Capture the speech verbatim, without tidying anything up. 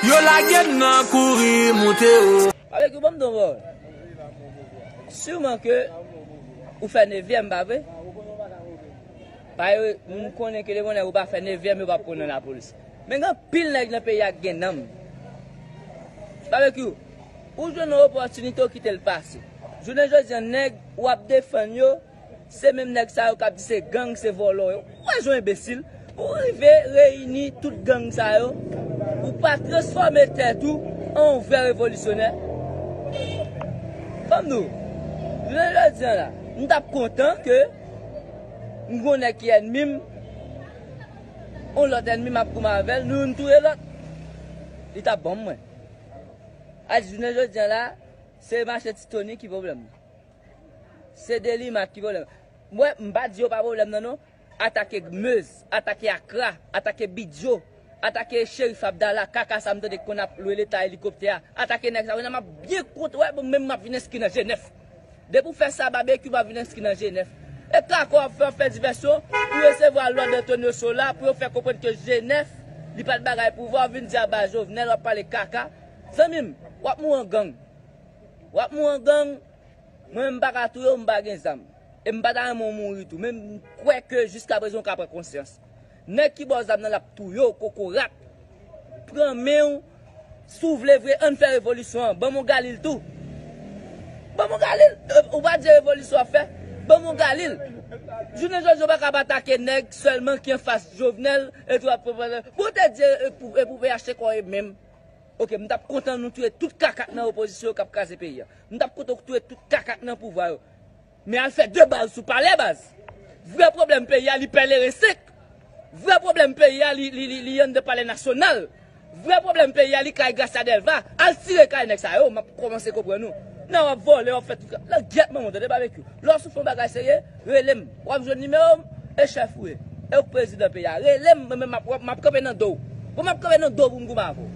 Yo lage n nan kouri moute o. Avèk yo, ban m don vòl. Siman ke ou fè nevyèm, pa vre? Pa yo, m konnen ke depi yon nèg ou pa fè nevyèm, yo p ap pran nan lapolis. Men gen anpil nèg nan peyi a ki gen nanm. Babekyou, ou jwenn yon opòtinite, ou kite l pase. Jounen jodi a, nèg w ap defann yo, se menm nèg sa yo k ap di se gang, se vòlò yo. Ou wè jan w enbesil? Ou rive reyini tout gang sa yo, ou pa transfòme tèt ou an yon vrè revolisyonè. Ban m di w, jounen jodi a la, m t ap kontan ke m gon nèg ki ènmi m, yon lòt ènmi m ap goumen avè l, nou youn touye lòt. Li t ap bon mwen. A di jounen jodi a la, se mache Ti Tony ki pwoblèm nan. Se Delimat ki pwoblèm. Mwen, m pa di yo pa pwoblèm nan non. Atake Meuse, atake Akra, atake Bidjo, atake Cherif Abdallah, kaka sa m tande ki konn ap lwe Leta elikoptè a. Atake nèg sa yo, m ap byen kont, wè, bon, menm m ap vin enskri nan G nèf. Depi w fè sa, Babekyou, m ap vin enskri nan G nèf. E kaka w ap fè, w ap fè divèsyon, ou resevwa lòd Antonio Sola pou yo fè konprann ke G nèf, li pa t bagay pouvwa, w vin di aba Jovenel, w ap pale kaka. Zanmi m, w ap mouri an gang. W ap mouri an gang. Mwen, m pa ka touye w, m pa gen zam. E m pa ta renmen w mouri tou. Men m kwè ke jiskaprezan w ka pran konsyans. Nèg ki ba w zam nan, l ap touye w, kokorat. Pran men w, si w vle vre, ann fè revolisyon an. Ban m yon Galil tou. Ban m yon Galil. E, ou pa di revolisyon w ap fè? Ban m yon Galil. Jounen jodi a, w pa ka ap atake nèg sèlman ki anfas Jovenel, e tou ap, bon, te di, e pou, e pou P H T kò e menm. Oke, m t ap kontan nou touye tout kaka k nan opozisyon yo k ap kraze peyi a. M t ap kontan touye tout kaka k nan pouvwa yo. Men al fè de baz sou palè, baz. Vrè pwoblèm peyi a, li Pèleren senk. Vrè pwoblèm peyi a, li, li, li, li anndan palè nasyonal. Vrè pwoblèm peyi a, li kay Gracia Delva. Al tire kay nèg sa yo, m ap kòmanse konprann nou. Nan w ap vòlè, w ap fè tout. Langyèt manman w, tande Babekyou. Lè w sou fè yon bagay serye, rele m. W ap jwenn nimewo m, e chèf ou ye. E ou k prezidan peyi a. Rele m, mwen menm m ap, m ap kanpe nan do w. Bon, m ap kanpe nan do w pou m goumen avè w.